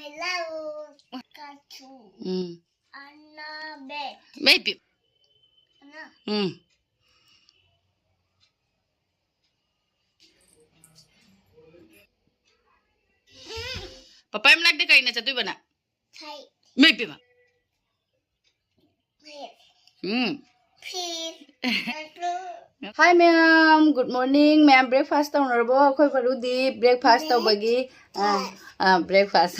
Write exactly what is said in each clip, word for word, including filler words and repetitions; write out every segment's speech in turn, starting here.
Hello. Kachu. ꯎꯝ꯫ Anna bed. ꯃꯩ ꯄꯤ-, Anna. ꯎꯝ꯫ ꯄꯄꯥꯏ ꯃꯅꯥꯛꯇ ꯀꯩꯅ ꯆꯠꯇꯣꯏꯕ ꯅꯪ? ꯁꯥꯏ꯫ ꯃꯩ ꯄꯤꯃ꯫ ꯎꯝ꯫ Hi ꯃꯌꯥꯝ, good morning꯫ ꯃꯌꯥꯝ breakfast ꯇꯧꯅꯔꯕꯣ? ꯑꯩꯈꯣꯏ ꯕꯔꯨꯗꯤ breakfast ꯇꯧꯕꯒꯤ, ꯑꯥ, ꯑꯥ, breakfast꯫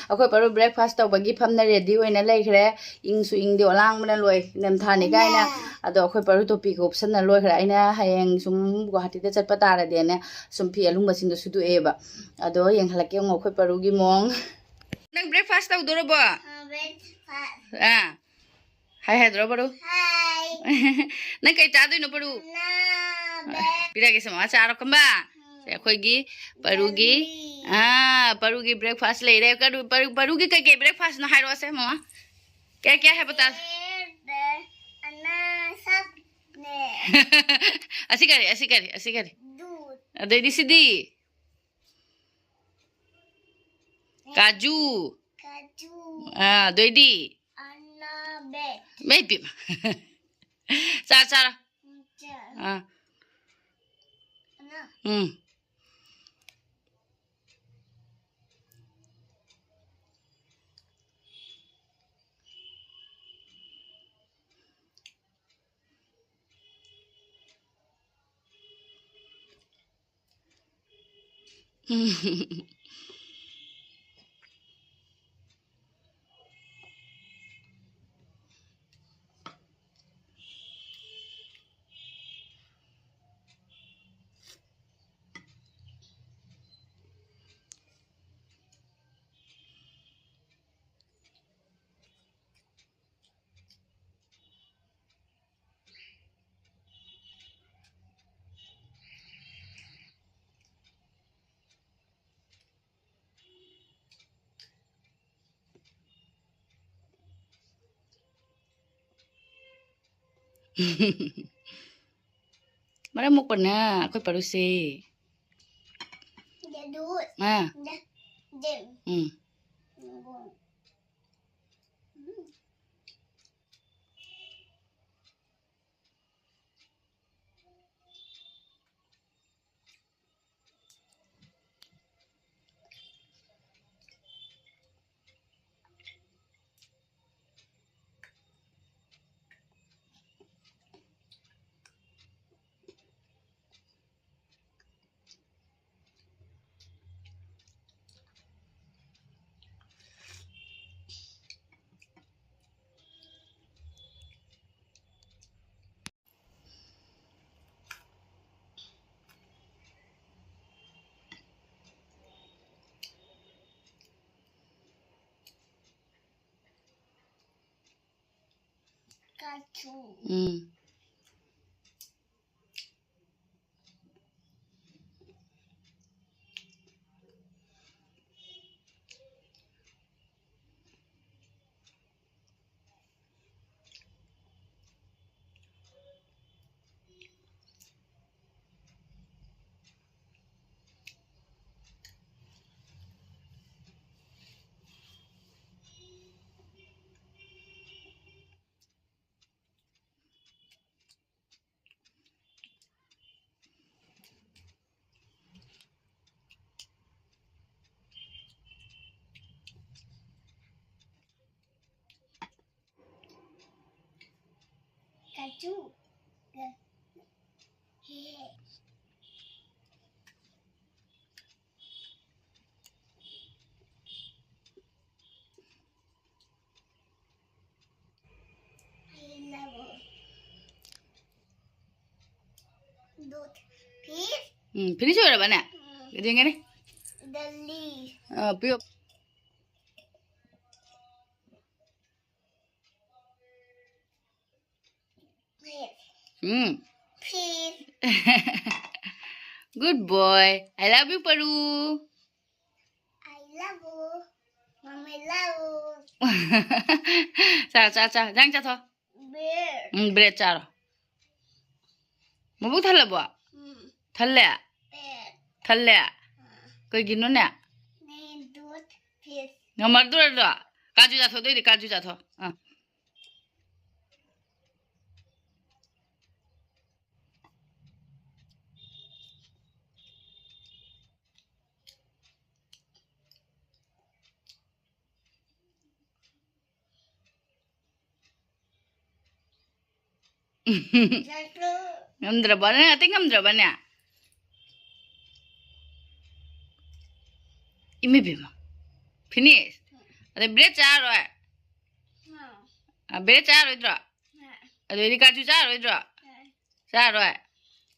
ꯑꯩꯈꯣꯏ ꯕꯔꯨ breakfast ꯇꯧꯕꯒꯤ ꯐꯝꯅ ready ꯑꯣꯏꯅ ꯂꯩꯈ꯭ꯔꯦ꯫ ꯏꯪꯁꯨ ꯏꯪꯗꯦ, ꯑꯣꯂꯥꯡꯕꯅ ꯂꯣꯏ, ꯅꯝꯊꯥꯅꯤ ꯀꯥꯏꯅ꯫ ꯑꯗꯣ ꯑꯩꯈꯣꯏ ꯕꯔꯨ ꯇꯣꯄꯤꯒ ꯎꯞꯁꯟꯅ ꯂꯣꯏꯈ꯭ꯔꯦ꯫ ꯑꯩꯅ ꯍꯌꯦꯡ ꯁꯨꯝ ꯒꯨꯋꯥꯍꯥꯇꯤꯗ ꯆꯠꯄ ꯇꯥꯔꯗꯤꯅ ꯁꯨꯝ ꯐꯤ ꯑꯂꯨꯝꯕꯁꯤꯡꯗꯣ ꯁꯨꯗꯣꯛꯑꯦꯕ꯫ ꯑꯗꯣ ꯌꯦꯡꯍꯜꯂꯛꯀꯦ ꯌꯦꯡꯉꯣ ꯑꯩꯈꯣꯏ ꯕꯔꯨꯒꯤ ꯃꯑꯣꯡ꯫ ꯅꯪ breakfast ꯇꯧꯗꯣꯔꯕꯣ? ꯑꯥ, breakfast꯫ ꯑꯥ꯫ ꯍꯥꯏ ꯍꯥꯏꯗ꯭ꯔꯣ ꯕꯔꯨ? ꯍꯥꯏ꯫ ꯅꯪ ꯀꯩ ꯆꯥꯗꯣꯏꯅꯣ ꯕꯔꯨ? ꯅꯥ, ꯕꯦ-, ꯄꯤꯔꯛꯑꯒꯦꯁꯦ ꯃꯃꯥ, ꯆꯥꯔꯣ ꯈꯝꯕ꯫ ꯎꯝ꯫ ꯁꯦ ꯑꯩꯈꯣꯏꯒꯤ ꯕꯔꯨꯒꯤ, ꯖꯦꯂꯤ꯫ ꯑꯥ, ꯕꯔꯨꯒꯤ breakfast ꯂꯩꯔꯦ꯫ ꯀꯔꯨ-, ꯕꯔꯨ-, ꯕꯔꯨꯒꯤ ꯀꯩꯀꯩ breakfastꯅꯣ ꯍꯥꯏꯔꯛꯑꯣꯁꯦ ꯃꯃꯥ꯫ ꯀꯌꯥ ꯀꯌꯥ ꯍꯥꯏꯕ ꯇꯥ-, ꯕꯦ-, ꯕꯦ-, ꯑꯅꯥ ꯁꯥꯞꯅꯦ꯫ ꯑꯁꯤ ꯀꯔꯤ, ꯑꯁꯤ ꯀꯔꯤ, ꯑꯁꯤ ꯀꯔꯤ? ꯗꯨꯗ꯫ ꯑꯗꯩꯗꯤ ꯁꯤꯗꯤ? ꯀꯥꯖꯨ꯫ ꯀꯥꯖꯨ꯫ ꯑꯥ, ꯑꯗꯨꯑꯣꯏꯗꯤ? ꯑꯅꯥꯕꯦ꯫ ꯃꯩ ꯄꯤꯃ꯫ ꯆꯥ, ꯆꯥꯔꯣ꯫ ꯆꯥ꯫ ꯑꯥ꯫ ꯑꯅꯥ꯫ ꯎꯝ꯫ ꯃꯔꯝ ꯃꯣꯛꯄꯅ ꯑꯩꯈꯣꯏ ꯄꯔꯨꯁꯦ꯫ ꯖꯦꯗꯨ꯫ ꯑꯥ꯫ ꯖꯦ-, ꯖꯦ-, ꯎꯝ꯫ ꯎꯝ꯫ Kaju. ꯎꯝ, finish ꯑꯣꯏꯔꯕꯅꯦ? ꯎꯝ꯫ ꯌꯦꯡꯒꯦꯅꯦ꯫ ꯑꯥ, ꯄꯤꯌꯣ꯫ ꯎꯝ꯫ Good boy. I love you, ꯄꯔꯨ꯫ I love you. Mommy love you. ꯆꯥ, ꯆꯥ, ꯆꯥ꯫ ꯅꯪ ꯆꯥꯊꯣꯛ꯫ Bread. ꯎꯝ, bread ꯆꯥꯔꯣ꯫ ꯃꯕꯨꯛ ꯊꯜꯂꯕꯣ? ꯎꯝ꯫ ꯊꯜꯂꯦ? Bread. ꯊꯜꯂꯦ? ꯑꯥ꯫ ꯀꯩꯒꯤꯅꯣꯅꯦ? ꯅꯪ ꯗꯨꯠ ꯄꯤꯁ꯫ ꯉꯝꯃꯛꯇ꯭ꯔꯣ ꯑꯗꯣ? ꯀꯥꯖꯨ ꯆꯥꯊꯣꯛ, ꯑꯗꯨꯏꯗꯤ ꯀꯥꯖꯨ ꯆꯥꯊꯣꯛ꯫ ꯑꯥ꯫ ꯉꯝꯗ꯭ꯔꯕꯣ? ꯅꯪ ꯑꯇꯩ ꯉꯝꯗ꯭ꯔꯕꯅꯦ? ꯏꯃꯥ ꯏꯕꯦꯝꯃ꯫ Finish? ꯑꯗꯩ bread ꯆꯥꯔꯣꯏ? ꯑ, bread ꯆꯥꯔꯣꯏꯗ꯭ꯔꯣ? ꯑꯗꯨꯗꯤ ꯀꯥꯖꯨ ꯆꯥꯔꯣꯏꯗ꯭ꯔꯣ? ꯆꯥꯔꯣꯏ?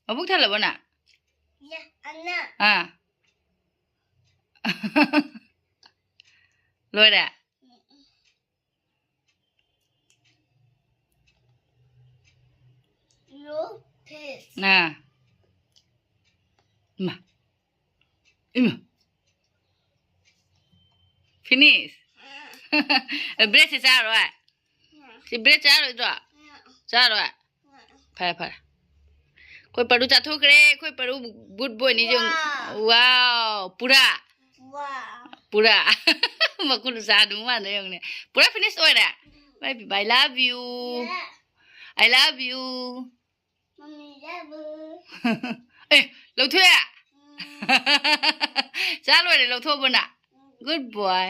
ꯃꯕꯨꯛ ꯊꯜꯂꯕꯣ ꯅꯪ? ꯑꯥ꯫ ꯂꯣꯏꯔꯦ? Finish. Bread ꯁꯦ ꯆꯥꯔꯣꯏ? ꯁꯤ bread ꯆꯥꯔꯣꯏꯗ꯭ꯔꯣ? ꯆꯥꯔꯣꯏ? ꯐꯔꯦ, ꯐꯔꯦ꯫ ꯑꯩꯈꯣꯏ ꯄꯔꯨ ꯆꯥꯊꯣꯛꯈ꯭ꯔꯦ꯫ ꯑꯩꯈꯣꯏ ꯄꯔꯨ good boy ꯅꯤ ꯌꯦꯡꯉꯨ꯫ Wow꯫ Wow꯫ ꯄꯨꯔꯥ? Wow꯫ ꯄꯨꯔꯥ꯫ ꯃꯈꯨꯠ ꯃꯁꯥ ꯑꯗꯨꯝ ꯃꯥꯟꯅ ꯌꯦꯡꯉꯨꯅꯦ꯫ ꯄꯨꯔꯥ finish ꯑꯣꯏꯔꯦ? ꯎꯝ꯫ My baby, I love you꯫ Yeah꯫ I love you꯫ Mommy, love you꯫ ꯑꯦ, ꯂꯧꯊꯣꯛꯑꯦ? ꯎꯝ꯫ ꯆꯥ ꯂꯣꯏꯔꯦ, ꯂꯧꯊꯣꯛꯑꯕꯣ ꯅꯪ? ꯎꯝ꯫ Good boy꯫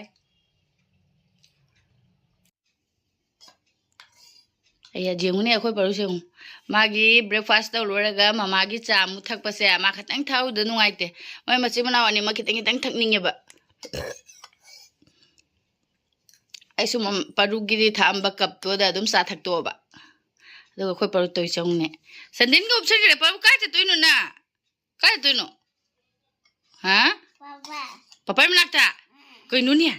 ꯑꯩ ꯌꯦꯡꯉꯨꯅꯦ, ꯑꯩꯈꯣꯏ ꯄꯔꯨꯁꯦ ꯌꯦꯡꯉꯨ꯫ ꯃꯥꯒꯤ breakfast ꯇꯧ ꯂꯣꯏꯔꯒ ꯃꯃꯥꯒꯤ ꯆꯥ ꯑꯃꯨꯛ ꯊꯛꯄꯁꯦ ꯃꯥ ꯈꯤꯇꯪ ꯊꯛꯍꯧꯗ ꯅꯨꯡꯉꯥꯏꯇꯦ꯫ ꯃꯣꯏ ꯃꯆꯤꯟ ꯃꯅꯥꯎ ꯑꯅꯤꯃꯛ ꯈꯤꯇꯪ ꯈꯤꯇꯪ ꯊꯛꯅꯤꯡꯉꯦꯕ꯫ ꯑꯩꯁꯨ ꯃꯝ-, ꯄꯔꯨꯒꯤꯗꯤ ꯊꯛꯑꯝꯕ cup ꯇꯨꯗ ꯑꯗꯨꯝ ꯆꯥ ꯊꯛꯇꯣꯛꯑꯕ꯫ ꯑꯗꯨꯒ ꯑꯩꯈꯣꯏ ꯄꯔꯨ ꯇꯧꯔꯤꯁꯦ ꯌꯦꯡꯉꯨꯅꯦ꯫ ꯁꯟꯗꯦꯟꯒ ꯎꯞꯁꯟꯈ꯭ꯔꯦ꯫ ꯄꯔꯨ, ꯀꯥꯏ ꯆꯠꯇꯣꯏꯅꯣ ꯅꯪ? ꯀꯥꯏ ꯆꯠꯇꯣꯏꯅꯣ? ꯍꯥ? ꯄꯥꯄꯥ꯫ ꯄꯥꯄꯥꯏ ꯃꯅꯥꯛꯇ? ꯎꯝ꯫ ꯀꯩꯅꯣꯅꯦ?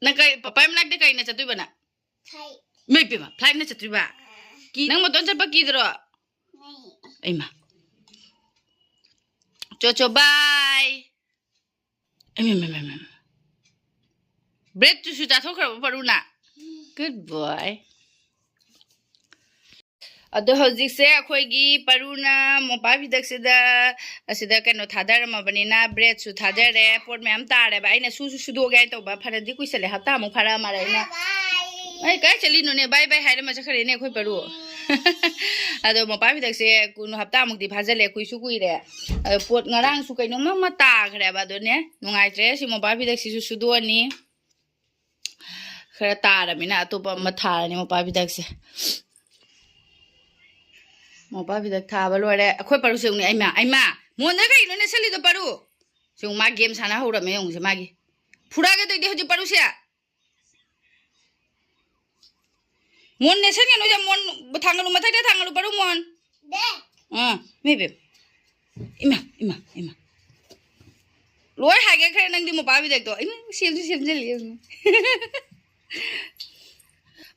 ꯅꯪ ꯀꯩ, ꯄꯥꯄꯥꯏ ꯃꯅꯥꯛꯇ ꯀꯩꯅ ꯆꯠꯇꯣꯏꯕ ꯅꯪ? Flight꯫ ꯏꯃꯥ ꯏꯄꯦꯝꯃ, flight ꯅ ꯆꯠꯇꯣꯏꯕ? ꯎꯝ꯫ ꯀꯤ-, ꯅꯪ ꯃꯇꯣꯟ ꯆꯠꯄ ꯀꯤꯗ꯭ꯔꯣ? ꯀꯤ꯫ ꯏꯃꯥ꯫ ꯆꯣ, ꯆꯣ, bye꯫ ꯏꯃꯥ, ꯏꯃꯥ, ꯏꯃꯥ, ꯏꯃꯥ꯫ Bread ꯇꯨꯁꯨ ꯆꯥꯊꯣꯛꯈ꯭ꯔꯕ ꯄꯔꯨꯅ? Good boy꯫ ꯑꯗꯣ ꯍꯧꯖꯤꯛꯁꯦ ꯑꯩꯈꯣꯏꯒꯤ ꯄꯔꯨꯅ ꯃꯣꯝꯄꯥꯛ ꯐꯤꯗꯛꯁꯤꯗ, ꯑꯁꯤꯗ ꯀꯩꯅꯣ ꯊꯥꯗꯔꯝꯃꯕꯅꯤꯅ, bread ꯁꯨ ꯊꯥꯗꯔꯦ, ꯄꯣꯠ ꯃꯌꯥꯝ ꯇꯥꯔꯦꯕ꯫ ꯑꯩꯅ ꯁꯨꯁꯨ ꯁꯨꯗꯣꯛꯑꯒꯦ ꯍꯥꯏꯅ ꯇꯧꯕ, ꯐꯅꯗꯤ ꯀꯨꯏꯁꯜꯂꯦ, ꯍꯞꯇꯥꯃꯨꯛ ꯐꯥꯔꯛꯑ ꯃꯥꯜꯂꯦ꯫ ꯑꯩꯅ, "ꯑꯩ ꯀꯥꯏ ꯆꯠꯂꯤꯅꯣꯅꯦ? Bye bye" ꯍꯥꯏꯔꯝꯃ ꯆꯠꯈ꯭ꯔꯦꯅꯦ ꯑꯩꯈꯣꯏ ꯄꯔꯨ꯫ ꯑꯗꯣ ꯃꯣꯝꯄꯥꯛ ꯐꯤꯗꯛꯁꯦ ꯀꯨꯟ, ꯍꯞꯇꯥꯃꯨꯛꯇꯤ ꯐꯥꯖꯜꯂꯦ, ꯀꯨꯏꯁꯨ ꯀꯨꯏꯔꯦ꯫ ꯑꯗꯣ ꯄꯣꯠ ꯉꯔꯥꯡꯁꯨ ꯀꯩꯅꯣꯝꯃ ꯑꯃ ꯇꯥꯈ꯭ꯔꯦꯕ, ꯑꯗꯨꯅꯦ ꯅꯨꯡꯉꯥꯏꯇ꯭ꯔꯦ꯫ ꯁꯤ ꯃꯣꯝꯄꯥꯛ ꯐꯤꯗꯛꯁꯤꯁꯨ ꯁꯨꯗꯣꯛꯑꯅꯤ꯫ ꯈꯔ ꯇꯥꯔꯕꯅꯤꯅ ꯑꯇꯣꯞꯄ ꯑꯃ ꯊꯥꯔꯅꯤ ꯃꯣꯝꯄꯥꯛ ꯐꯤꯗꯛꯁꯦ꯫ ꯃꯣꯝꯄꯥꯛ ꯐꯤꯗꯛ ꯊꯥꯕ ꯂꯣꯏꯔꯦ꯫ ꯑꯩꯈꯣꯏ ꯄꯔꯨꯁꯦ ꯌꯦꯡꯉꯨꯅꯦ꯫ ꯑꯩꯃ, ꯑꯩꯃ, ꯃꯣꯟꯗ ꯀꯩꯅꯣ ꯅꯦꯠꯁꯜꯂꯤꯗꯣ ꯄꯔꯨ? ꯁꯤ ꯌꯦꯡꯉꯨ, ꯃꯥ game ꯁꯥꯟꯅ ꯍꯧꯔꯝꯃꯦ ꯌꯦꯡꯉꯨꯁꯦ ꯃꯥꯒꯤ꯫ ꯐꯨꯔꯛꯑꯒꯦ ꯇꯧꯏꯗꯤ ꯍꯧꯖꯤꯛ ꯄꯔꯨꯁꯦ꯫ ꯃꯣꯟ ꯅꯦꯠꯁꯟꯒꯅꯨ, ꯁꯦ ꯃꯣꯟ ꯊꯥꯡꯒꯠꯂꯨ, ꯃꯊꯛꯇ ꯊꯥꯡꯒꯠꯂꯨ ꯄꯔꯨ ꯃꯣꯟ꯫ ꯗꯦ꯫ ꯑꯥ, ꯏꯃꯥ ꯏꯕꯦꯝ꯫ ꯏꯃꯥ, ꯏꯃꯥ, ꯏꯃꯥ꯫ ꯂꯣꯏ ꯍꯥꯏꯒꯠꯈ꯭ꯔꯦ ꯅꯪꯗꯤ ꯃꯣꯝꯄꯥꯛ ꯐꯤꯗꯛꯇꯣ꯫ ꯏꯃꯥ, ꯁꯦꯝꯁꯨ ꯁꯦꯝꯖꯤꯜꯂꯤ ꯌꯦꯡꯉꯨ꯫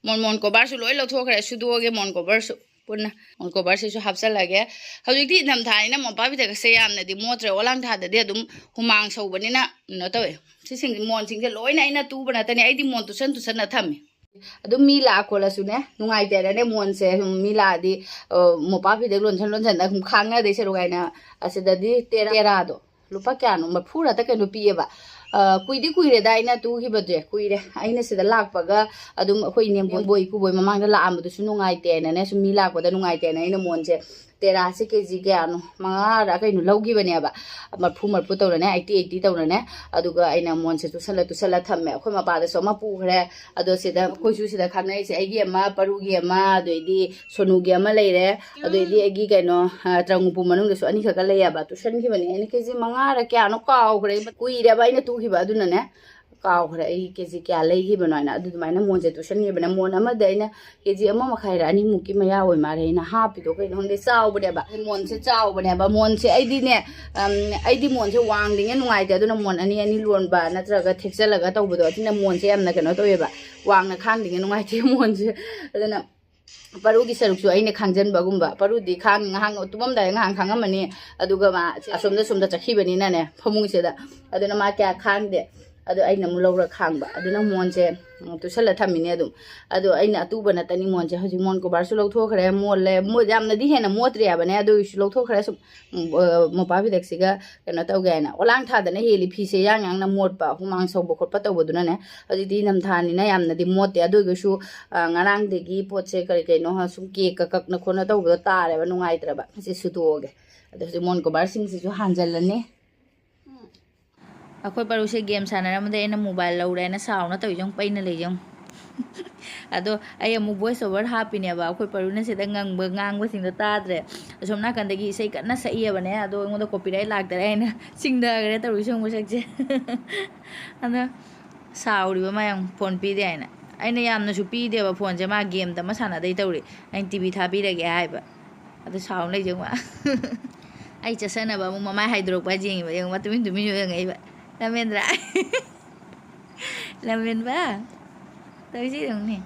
ꯃꯣꯟ, ꯃꯣꯟ cover ꯁꯨ ꯂꯣꯏ ꯂꯧꯊꯣꯛꯈ꯭ꯔꯦ, ꯁꯨꯗꯣꯛꯑꯒꯦ ꯃꯣꯟ cover ꯁꯨ꯫ ꯄꯨꯟꯅ ꯃꯣꯟ ꯀꯣꯕꯔꯁꯤꯁꯨ ꯍꯥꯞꯆꯜꯂꯒꯦ꯫ ꯍꯧꯖꯤꯛꯇꯤ ꯏꯪꯊꯝꯊꯥꯅꯤꯅ ꯃꯣꯝꯄꯥꯛ ꯐꯤꯗꯛꯁꯦ ꯌꯥꯝꯅꯗꯤ ꯃꯣꯠꯇ꯭ꯔꯦ, ꯑꯣꯂꯥꯡ ꯊꯥꯗꯗꯤ ꯑꯗꯨꯝ ꯍꯨꯃꯥꯡ ꯁꯧꯕꯅꯤꯅ ꯀꯩꯅꯣ ꯇꯧꯋꯦ꯫ ꯁꯤꯁꯤꯡ ꯃꯣꯟꯁꯤꯡꯁꯦ ꯂꯣꯏꯅ ꯑꯩꯅ ꯇꯨꯕ ꯅꯠꯇꯅꯦ, ꯑꯩꯗꯤ ꯃꯣꯟ ꯇꯨꯁꯟ ꯇꯨꯁꯟꯅ ꯊꯝꯃꯤ꯫ ꯑꯗꯨꯝ ꯃꯤ ꯂꯥꯛꯑ ꯈꯣꯠꯂꯁꯨꯅꯦ, ꯅꯨꯡꯉꯥꯏꯇꯦꯅꯅꯦ, ꯃꯣꯟꯁꯦ ꯁꯨꯝ ꯃꯤ ꯂꯥꯛꯑꯗꯤ, ꯑ, ꯃꯣꯝꯄꯥꯛ ꯐꯤꯗꯛ ꯂꯣꯟꯁꯟ ꯂꯣꯟꯁꯟꯗ ꯁꯨꯝ ꯈꯥꯡꯅꯗꯣꯏ ꯁꯔꯨꯛ ꯍꯥꯏꯅ ꯑꯁꯤꯗꯗꯤ ꯇꯦꯔꯥ, ꯇꯦꯔꯥꯗꯣ ꯂꯨꯄꯥ ꯀꯌꯥꯅꯣ, ꯃꯔꯐꯨꯔ ꯀꯩꯅꯣ ꯄꯤꯌꯦꯕ꯫ ꯑ, ꯀꯨꯏꯗꯤ ꯀꯨꯏꯔꯦꯗ ꯑꯩꯅ ꯇꯨꯈꯤꯕꯗꯨꯁꯦ, ꯀꯨꯏꯔꯦ꯫ ꯑꯩꯅ ꯁꯤꯗ ꯂꯥꯛꯄꯒ ꯑꯗꯨꯝ ꯑꯩꯈꯣꯏ ꯏꯅꯦꯝꯕꯣꯏ ꯏꯀꯨꯕꯣꯏ ꯃꯃꯥꯡꯗ ꯂꯥꯛꯑꯝꯕꯗꯨꯁꯨ ꯅꯨꯡꯉꯥꯏꯇꯦꯅꯅꯦ, ꯁꯨꯝ ꯃꯤ ꯂꯥꯛꯄꯗ ꯅꯨꯡꯉꯥꯏꯇꯦꯅ ꯑꯩꯅ ꯃꯣꯟꯁꯦ ꯇꯦꯔꯥꯁꯦ ꯀꯦ ꯖꯤ ꯀꯌꯥꯅꯣ, ꯃꯉꯥꯔ ꯀꯩꯅꯣ ꯂꯧꯈꯤꯕꯅꯦꯕ, ꯃꯔꯐꯨ ꯃꯔꯐꯨ ꯇꯧꯅꯅꯦ, ꯑꯩꯠꯇꯤ ꯑꯩꯠꯇꯤ ꯇꯧꯅꯅꯦ꯫ ꯑꯗꯨꯒ ꯑꯩꯅ ꯃꯣꯟꯁꯦ ꯇꯨꯁꯜꯂ ꯇꯨꯁꯜꯂ ꯊꯝꯃꯦ꯫ ꯑꯩꯈꯣꯏ ꯃꯄꯥꯗꯁꯨ ꯑꯃ ꯄꯨꯈ꯭ꯔꯦ꯫ ꯑꯗꯣ ꯁꯤꯗ ꯑꯩꯈꯣꯏꯁꯨ ꯁꯤꯗ ꯈꯪꯅꯔꯤꯁꯦ, ꯑꯩꯒꯤ ꯑꯃ, ꯄꯔꯨꯒꯤ ꯑꯃ, ꯑꯗꯩꯗꯤ ꯁꯣꯅꯨꯒꯤ ꯑꯃ ꯂꯩꯔꯦ꯫ ꯑꯗꯩꯗꯤ ꯑꯩꯒꯤ ꯀꯩꯅꯣ, ꯑ, ꯇ꯭ꯔꯪ ꯎꯄꯨ ꯃꯅꯨꯡꯗꯁꯨ ꯑꯅꯤꯈꯛꯀ ꯂꯩꯌꯦꯕ, ꯇꯨꯁꯟꯈꯤꯕꯅꯦ ꯑꯩꯅ꯫ ꯀꯦ ꯖꯤ ꯃꯉꯥꯔ ꯀꯌꯥꯅꯣ ꯀꯥꯎꯈ꯭ꯔꯦ, ꯀꯨꯏꯔꯦꯕ ꯑꯩꯅ ꯇꯨꯈꯤꯕ꯫ ꯑꯗꯨꯅꯅꯦ, ꯀꯥꯎꯈ꯭ꯔꯦ ꯑꯩ ꯀꯦ ꯖꯤ ꯀꯌꯥ ꯂꯩꯈꯤꯕꯅꯣ ꯍꯥꯏꯅ꯫ ꯑꯗꯨꯃꯥꯏꯅ ꯃꯣꯟꯁꯦ ꯇꯨꯁꯟꯈꯤꯕꯅꯦ꯫ ꯃꯣꯟ ꯑꯃꯗ ꯑꯩꯅ ꯀꯦ ꯖꯤ ꯑꯃ ꯃꯈꯥꯏꯔ ꯑꯅꯤꯃꯨꯛꯀꯤ ꯃꯌꯥ ꯑꯣꯏ ꯃꯥꯜꯂꯦ ꯑꯩꯅ ꯍꯥꯞꯄꯤꯗꯣ꯫ ꯀꯩꯅꯣ ꯈꯪꯗꯦ, ꯆꯥꯎꯕꯅꯦꯕ꯫ ꯃꯣꯟꯁꯦ ꯆꯥꯎꯕꯅꯦꯕ꯫ ꯃꯣꯟꯁꯦ ꯑꯩꯗꯤꯅꯦ, ꯑꯝ, ꯑꯩꯗꯤ ꯃꯣꯟꯁꯦ ꯋꯥꯡꯗ꯭ꯔꯤꯉꯩ ꯅꯨꯡꯉꯥꯏꯇꯦ꯫ ꯑꯗꯨꯅ ꯃꯣꯟ ꯑꯅꯤ ꯑꯅꯤ ꯂꯣꯟꯕ ꯅꯠꯇ꯭ꯔꯒ ꯊꯦꯛꯆꯜꯂꯒ ꯇꯧꯕꯗꯣ, ꯑꯗꯨꯅ ꯃꯣꯟꯁꯦ ꯌꯥꯝꯅ ꯀꯩꯅꯣ ꯇꯧꯋꯦꯕ꯫ ꯋꯥꯡꯅ ꯈꯥꯡꯗ꯭ꯔꯤꯉꯩ ꯅꯨꯡꯉꯥꯏꯇꯦ ꯃꯣꯟꯁꯦ꯫ ꯑꯗꯨꯅ ꯄꯔꯨꯒꯤ ꯁꯔꯨꯛꯁꯨ ꯑꯩꯅ ꯈꯥꯡꯖꯟꯕꯒꯨꯝꯕ꯫ ꯄꯔꯨꯗꯤ ꯈꯥꯡ-, ꯉꯥꯏꯍꯥꯛ ꯇꯨꯝꯃꯝꯗꯥꯏꯗ ꯉꯥꯏꯍꯥꯛ ꯈꯥꯡꯉꯝꯃꯅꯤ, ꯑꯗꯨꯒ ꯃꯥ ꯑꯁꯣꯝꯗ ꯁꯣꯝꯗ ꯆꯠꯈꯤꯕꯅꯤꯅꯅꯦ, ꯐꯃꯨꯡꯁꯤꯗ꯫ ꯑꯗꯨꯅ ꯃꯥ ꯀꯌꯥ ꯈꯥꯡꯗꯦ꯫ ꯑꯗꯨ ꯑꯩꯅ ꯑꯃꯨꯛ ꯂꯧꯔ ꯈꯥꯡꯕ꯫ ꯑꯗꯨꯅ ꯃꯣꯟꯁꯦ, ꯎꯝ, ꯇꯨꯁꯜꯂ ꯊꯝꯃꯤꯅꯦ ꯑꯗꯨꯝ꯫ ꯑꯗꯣ ꯑꯩꯅ ꯑꯇꯨꯕ ꯅꯠꯇꯅꯤ ꯃꯣꯟꯁꯦ꯫ ꯍꯧꯖꯤꯛ ꯃꯣꯟ ꯀꯣꯕꯔꯁꯨ ꯂꯧꯊꯣꯛꯈ꯭ꯔꯦ, ꯃꯣꯜꯂꯦ꯫ ꯃꯣ-, ꯌꯥꯝꯅꯗꯤ ꯍꯦꯟꯅ ꯃꯣꯠꯇ꯭ꯔꯦ ꯍꯥꯏꯕꯅꯦ, ꯑꯗꯨ ꯑꯣꯏꯔꯁꯨ ꯂꯧꯊꯣꯛꯈ꯭ꯔꯦ ꯁꯨꯝ, ꯎꯝ, ꯑ, ꯃꯣꯝꯄꯥꯛ ꯐꯤꯗꯛꯁꯤꯒ ꯀꯩꯅꯣ ꯇꯧꯒꯦ ꯍꯥꯏꯅ꯫ ꯑꯣꯂꯥꯡ ꯊꯥꯗꯅ ꯍꯦꯜꯂꯤ ꯐꯤꯁꯦ ꯌꯥꯡ ꯌꯥꯡꯅ ꯃꯣꯠꯄ, ꯍꯨꯃꯥꯡ ꯁꯧꯕ ꯈꯣꯠꯄ ꯇꯧꯕꯗꯨꯅꯅꯦ꯫ ꯍꯧꯖꯤꯛꯇꯤ ꯏꯪꯊꯝꯊꯥꯅꯤꯅ ꯌꯥꯝꯅꯗꯤ ꯃꯣꯠꯇꯦ꯫ ꯑꯗꯨ ꯑꯣꯏꯔꯒꯁꯨ, ꯑ, ꯉꯔꯥꯡꯗꯒꯤ ꯄꯣꯠꯁꯦ ꯀꯔꯤ ꯀꯩꯅꯣ ꯁꯨꯝ ꯀꯦꯛꯀ ꯀꯛꯅ ꯈꯣꯠꯅ ꯇꯧꯕꯗꯣ ꯇꯥꯔꯦꯕ, ꯅꯨꯡꯉꯥꯏꯇ꯭ꯔꯕ꯫ ꯑꯁꯤ ꯁꯨꯗꯣꯛꯑꯒꯦ꯫ ꯑꯗꯣ ꯍꯧꯖꯤꯛ ꯃꯣꯟ ꯀꯣꯕꯔꯁꯤꯡꯁꯤꯁꯨ ꯍꯥꯟꯖꯜꯂꯅꯤ꯫ ꯑꯩꯈꯣꯏ ꯄꯔꯨꯁꯦ ꯒꯦꯝ ꯁꯥꯟꯅꯔꯝꯕꯗꯩ ꯑꯩꯅ ꯃꯣꯕꯥꯏꯜ ꯂꯧꯔꯦꯅ ꯁꯥꯎꯅ ꯇꯧꯔꯤꯁꯦ ꯌꯦꯡꯉꯨ, ꯄꯩꯅ ꯂꯩꯁꯦ ꯌꯦꯡꯉꯨ꯫ ꯑꯗꯣ ꯑꯩ ꯑꯃꯨꯛ ꯚꯣꯏꯁ ꯑꯣꯚꯔ ꯍꯥꯞꯄꯤꯅꯦꯕ꯫ ꯑꯩꯈꯣꯏ ꯄꯔꯨꯅ ꯁꯤꯗ ꯉꯪꯕ, ꯉꯥꯡꯕꯁꯤꯡꯗꯣ ꯇꯥꯗ꯭ꯔꯦ꯫ ꯑꯁꯣꯝ ꯅꯥꯀꯟꯗꯒꯤ ꯏꯁꯩ ꯀꯟꯅ ꯁꯛꯏꯑꯕꯅꯦ, ꯑꯗꯣ ꯑꯩꯉꯣꯟꯗ ꯀꯣꯄꯤꯔꯥꯏꯠ ꯂꯥꯛꯇꯔꯦ ꯍꯥꯏꯅ ꯆꯤꯡꯊꯈ꯭ꯔꯦ ꯇꯧꯔꯤꯁꯦ ꯌꯦꯡꯉꯨ ꯃꯁꯛꯁꯦ꯫ ꯑꯗꯣ ꯁꯥꯎꯔꯤꯕ ꯃꯌꯥꯝ ꯐꯣꯟ ꯄꯤꯗꯦ ꯍꯥꯏꯅ꯫ ꯑꯩꯅ ꯌꯥꯝꯅꯁꯨ ꯄꯤꯗꯦꯕ ꯐꯣꯟꯁꯦ, ꯃꯥ ꯒꯦꯝꯇ ꯑꯃ ꯁꯥꯟꯅꯗꯩ ꯇꯧꯔꯤ꯫ ꯑꯩꯅ ꯇꯤ ꯚꯤ ꯊꯥꯕꯤꯔꯒꯦ ꯍꯥꯏꯕ꯫ ꯑꯗꯨ ꯁꯥꯎ ꯂꯩꯖꯧ ꯃꯥ꯫ ꯑꯩ ꯆꯠꯁꯟꯅꯕ ꯑꯃꯨꯛ ꯃꯃꯥꯏ ꯍꯥꯏꯗꯣꯔꯛꯄ ꯌꯦꯡꯉꯤꯕ, ꯌꯦꯡꯉꯨ ꯃꯥ ꯇꯨꯃꯤꯟ ꯇꯨꯃꯤꯟ ꯌꯦꯡꯉꯛꯏꯕ꯫ ꯔꯥꯃꯦꯟꯗ꯭ꯔ꯫ ꯔꯥꯃꯦꯟꯕ꯫ ꯇꯧꯔꯤꯁꯤ ꯌꯦꯡꯉꯨꯅꯦ꯫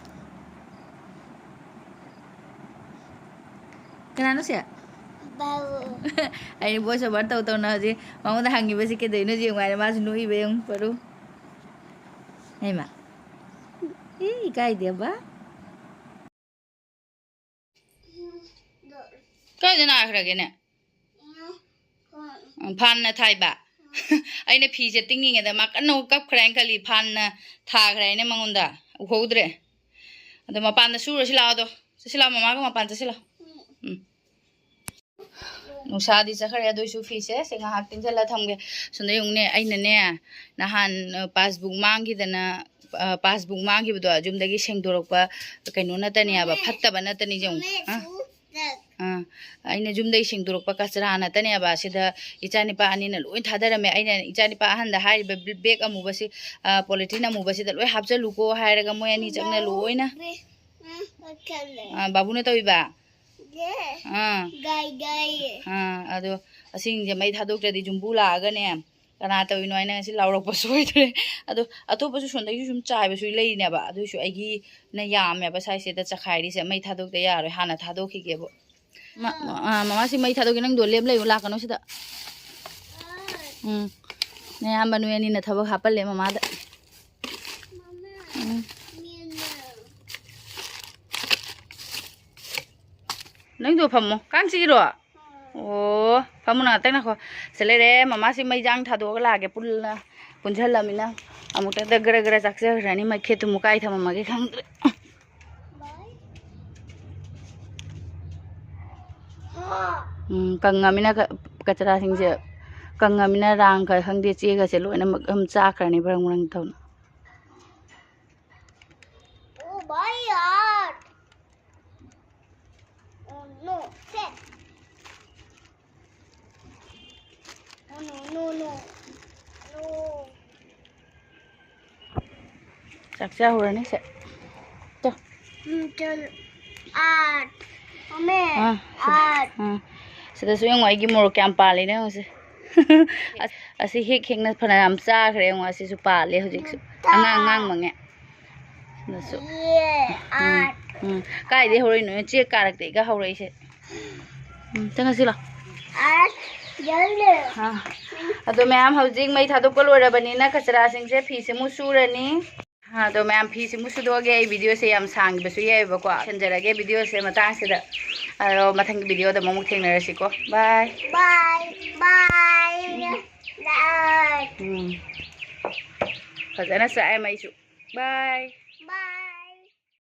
ꯀꯅꯥꯅꯣ ꯁꯦ? ꯕꯥꯕꯨ꯫ ꯑꯩꯅ voice over ꯇꯧ ꯇꯧꯅ ꯍꯧꯖꯤꯛ ꯃꯉꯣꯟꯗ ꯍꯪꯉꯤꯕꯁꯤ ꯀꯩꯗꯧꯅꯣ ꯌꯦꯡꯉꯨ ꯍꯥꯏꯔꯦ, ꯃꯥꯁꯨ ꯅꯣꯛꯏꯕ ꯌꯦꯡꯉꯨ, ꯄꯥꯔꯨ꯫ ꯍꯩꯃꯥ꯫ ꯑꯦ, ꯏꯀꯥꯏꯗꯦꯕ꯫ ꯀꯥꯏꯗ ꯅꯥꯈ꯭ꯔꯒꯦꯅꯦ? ꯎꯝ, ꯐꯥꯟꯅ ꯊꯥꯏꯕ꯫ ꯑꯩꯅ ꯐꯤꯁꯦ ꯇꯤꯡꯉꯤꯉꯩꯗ ꯃꯥ ꯀꯟꯅ ꯀꯞꯈ꯭ꯔꯦ ꯍꯥꯏꯅ ꯈꯜꯂꯤ, ꯐꯥꯟꯅ ꯊꯥꯈ꯭ꯔꯦ ꯍꯥꯏꯅ ꯃꯉꯣꯟꯗ ꯎꯍꯧꯗ꯭ꯔꯦ꯫ ꯑꯗꯣ ꯃꯄꯥꯟꯗ ꯁꯨꯔꯁꯤ ꯂꯥꯛꯑꯣ, ꯑꯗꯣ ꯆꯠꯁꯤ ꯂꯥꯛꯑꯣ, ꯃꯃꯥꯒ ꯃꯄꯥꯟ ꯆꯠꯁꯤ ꯂꯥꯛꯑꯣ꯫ ꯎꯝ꯫ ꯅꯨꯡꯁꯥꯗꯤ ꯆꯠꯈ꯭ꯔꯦ, ꯑꯗꯨꯏꯁꯨ ꯐꯤꯁꯦ ꯁꯦ ꯉꯥꯏꯍꯥꯛ ꯇꯤꯡꯁꯤꯜꯂ ꯊꯝꯒꯦ꯫ ꯁꯣꯝꯗ ꯌꯦꯡꯉꯨꯅꯦ, ꯑꯩꯅꯅꯦ ꯅꯍꯥꯟ, ꯑ, passbook ꯃꯥꯡꯈꯤꯗꯅ, ꯑ, passbook ꯃꯥꯡꯈꯤꯕꯗꯣ ꯌꯨꯝꯗꯒꯤ ꯁꯦꯡꯗꯣꯔꯛꯄ ꯀꯩꯅꯣ ꯅꯠꯇꯅꯦꯕ, ꯐꯠꯇꯕ ꯅꯠꯇꯅꯤ ꯌꯦꯡꯉꯨ꯫ ꯑ? ꯑꯥ, ꯑꯩꯅ ꯌꯨꯝꯗꯩ ꯁꯦꯡꯗꯣꯔꯛꯄ ꯀꯆꯔꯥ ꯅꯠꯇꯅꯦꯕ꯫ ꯁꯤꯗ ꯏꯆꯥꯅꯤꯄꯥ ꯑꯅꯤꯅ ꯂꯣꯏ ꯊꯥꯗꯔꯝꯃꯦ꯫ ꯑꯩꯅ ꯏꯆꯥꯅꯤꯄꯥ ꯑꯍꯟꯗ ꯍꯥꯏꯔꯤꯕ ꯕꯦ-, bag ꯑꯃꯨꯕꯁꯤ, ꯑ, polythene ꯑꯃꯨꯕꯁꯤ ꯗ ꯂꯣꯏ ꯍꯥꯞꯆꯜꯂꯨꯀꯣ ꯍꯥꯏꯔꯒ ꯃꯣꯏ ꯑꯅꯤ ꯆꯪꯅ ꯂꯣꯏꯅ꯫ ꯑ, ꯕꯥꯕꯨꯅ ꯇꯧꯏꯕ? ꯑꯥ꯫ ꯑꯥ, ꯑꯗꯣ ꯑꯁꯤꯁꯤꯡꯁꯦ ꯃꯩ ꯊꯥꯗꯣꯛꯇ꯭ꯔꯗꯤ ꯌꯨꯝꯕꯨ ꯂꯥꯛꯑꯒꯅꯦ, ꯀꯅꯥ ꯇꯧꯔꯤꯅꯣ ꯍꯥꯏꯅ ꯉꯁꯤ ꯂꯥꯎꯔꯛꯄ ꯁꯣꯏꯗ꯭ꯔꯦ꯫ ꯑꯗꯣ ꯑꯇꯣꯞꯄꯁꯨ ꯁꯣꯝꯗꯒꯤ ꯁꯨꯝ ꯆꯥꯏꯕꯁꯨ ꯂꯩꯔꯤꯅꯦꯕ꯫ ꯑꯗꯨꯏꯁꯨ ꯑꯩꯒꯤꯅ ꯌꯥꯝꯃꯦꯕ size ꯁꯤꯗ ꯆꯈꯥꯏꯔꯤꯁꯦ꯫ ꯃꯩ ꯊꯥꯗꯣꯛꯇ ꯌꯥꯔꯣꯏ, ꯍꯥꯟꯅ ꯊꯥꯗꯣꯛꯈꯤꯒꯦꯕ꯫ ꯃ-, ꯃ-, ꯑꯥ, ꯃꯃꯥꯁꯤ ꯃꯩ ꯊꯥꯗꯣꯛꯀꯦ, ꯅꯪꯗꯣ ꯂꯦꯞ ꯂꯩꯌꯨ, ꯂꯥꯛꯀꯅꯨ ꯁꯤꯗ꯫ ꯎꯝ꯫ ꯅꯌꯥꯝꯕ ꯅꯣꯏ ꯑꯅꯤꯅ ꯊꯕꯛ ꯍꯥꯞꯄꯜꯂꯦ ꯃꯃꯥꯗ꯫ ꯎꯝ꯫ ꯅꯪꯗꯣ ꯐꯝꯃꯣ꯫ ꯀꯥꯡ ꯆꯤꯛꯏꯔꯣ? ꯑꯣ, ꯐꯝꯃꯨ ꯉꯥꯛꯇꯪ ꯉꯥꯏꯈꯣ꯫ ꯁꯤ ꯂꯩꯔꯦ, ꯃꯃꯥꯁꯤ ꯃꯩ ꯆꯥꯡ ꯊꯥꯗꯣꯛꯑꯒ ꯂꯥꯛꯑꯒꯦ꯫ ꯄꯨꯜꯂ ꯄꯨꯟꯁꯤꯜꯂꯝꯃꯤꯅ ꯑꯃꯨꯛꯇꯪꯗ ꯒꯔ ꯒꯔ ꯆꯥꯛꯆꯈ꯭ꯔꯅꯤ꯫ ꯃꯩꯈꯦꯠꯇꯨ ꯑꯃꯨꯛ ꯀꯥꯏ ꯊꯝꯃꯝꯃꯒꯦ ꯈꯪꯗ꯭ꯔꯦ꯫ ꯎꯝ, ꯀꯪꯉꯃꯤꯅ ꯀ-, ꯀꯆꯔꯥꯁꯤꯡꯁꯦ ꯀꯪꯉꯃꯤꯅ ꯔꯥꯡ ꯈꯔ ꯈꯪꯗꯦ, ꯆꯦꯒꯁꯦ ꯂꯣꯏꯅꯃꯛ ꯑꯗꯨꯝ ꯆꯥꯈ꯭ꯔꯅꯤ ꯕ꯭ꯔꯪ ꯕ꯭ꯔꯪ ꯇꯧꯅ꯫ Oh my God! Oh no, shit! Oh no, no, no. No. ꯆꯥꯛ ꯆꯥꯍꯧꯔꯅꯤ ꯁꯦ꯫ ꯇꯣ꯫ ꯎꯝ, ꯆꯜ-, ꯑꯥꯠ꯫ ꯃꯃꯦ, ꯑꯥ, ꯁꯤꯗ, ꯑꯥꯠ꯫ ꯎꯝ꯫ ꯁꯤꯗꯁꯨ ꯌꯦꯡꯉꯣ, ꯑꯩꯒꯤ ꯃꯣꯔꯣꯛ ꯀꯌꯥꯝ ꯄꯥꯜꯂꯤꯅꯣ ꯌꯦꯡꯉꯣ ꯁꯦ꯫ ꯑꯁ, ꯑꯁꯤ ꯍꯦꯛ ꯍꯦꯛꯅ ꯐꯅꯌꯥꯝ ꯆꯥꯈ꯭ꯔꯦ ꯌꯦꯡꯉꯣ, ꯑꯁꯤꯁꯨ ꯄꯥꯜꯂꯦ ꯍꯧꯖꯤꯛꯁꯨ꯫ ꯇꯥ꯫ ꯑꯉꯥꯡ, ꯑꯉꯥꯡ ꯃꯪꯉꯦ꯫ ꯁꯤꯗꯁꯨ꯫ ꯌꯦ, ꯎꯝ, ꯑꯥꯠ꯫ ꯎꯝ꯫ ꯀꯥꯏꯗꯩ ꯍꯧꯔꯛꯏꯅꯣ? ꯆꯦꯛ ꯀꯥꯔꯛꯇꯩꯒ ꯍꯧꯔꯛꯏꯁꯦ꯫ ꯎꯝ, ꯆꯪꯉꯁꯤ ꯂꯥꯎ꯫ ꯑꯥ, ꯑꯗꯣ ꯃꯌꯥꯝ, ꯍꯧꯖꯤꯛ ꯃꯩ ꯊꯥꯗꯣꯛꯄ ꯂꯣꯏꯔꯕꯅꯤꯅ ꯀꯆꯔꯥꯁꯤꯡꯁꯦ ꯐꯤꯁꯤꯃꯨꯛ ꯁꯨꯔꯅꯤ꯫ ꯑꯗꯣ ꯃꯌꯥꯝ, ꯐꯤꯁꯤꯃꯨꯛ ꯁꯨꯗꯣꯛꯑꯒꯦ꯫ ꯑꯩ ꯚꯤꯗꯤꯑꯣꯁꯦ ꯌꯥꯝ ꯁꯥꯡꯈꯤꯕꯁꯨ ꯌꯥꯏꯑꯕꯀꯣ, ꯂꯣꯏꯁꯤꯟꯖꯔꯒꯦ ꯚꯤꯗꯤꯑꯣꯁꯦ ꯃꯇꯥꯡꯁꯤꯗ꯫ ꯑꯗꯣ ꯃꯊꯪꯒꯤ ꯚꯤꯗꯤꯑꯣꯗ ꯑꯃꯨꯛ ꯊꯦꯡꯅꯔꯁꯤꯀꯣ꯫ ꯕꯥꯏ꯫ ꯕꯥꯏ ꯕꯥꯏ꯫ ꯎꯝ꯫ ꯐꯖꯅ ꯆꯥꯛꯑꯦ ꯃꯩꯁꯨ꯫ ꯕꯥꯏ꯫